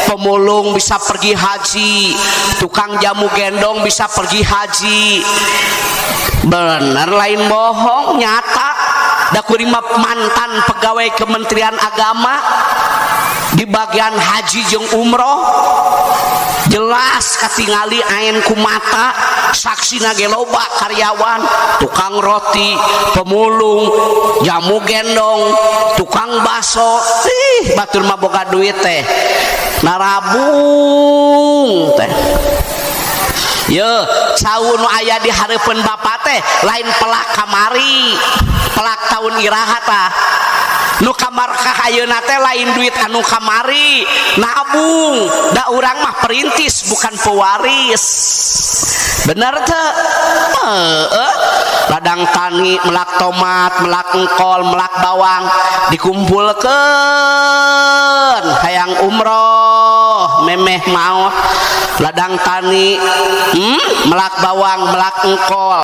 Pemulung bisa pergi haji, tukang jamu gendong bisa pergi haji. Bener, lain bohong, nyata. Da kuring mah mantan pegawai Kementerian Agama di bagian haji jeung umroh. Jelas katingali ain ku mata, saksi ge loba, karyawan, tukang roti, pemulung, jamu gendong, tukang baso. Ih, batur mah boga duit teh narabung teh. Ye, cau nu aya di hareupeun bapak teh lain pelak kamari, pelak tahun iraha tah. Nu kamarkah ayeuna teh lain duit anu kamari, nabung. Da urang mah perintis, bukan pewaris. Bener teu? Heeh. Ladang tani, melak tomat, melak engkol, melak bawang, dikumpulkeun hayang umroh memeh maot. Ladang tani, melak bawang, melak engkol.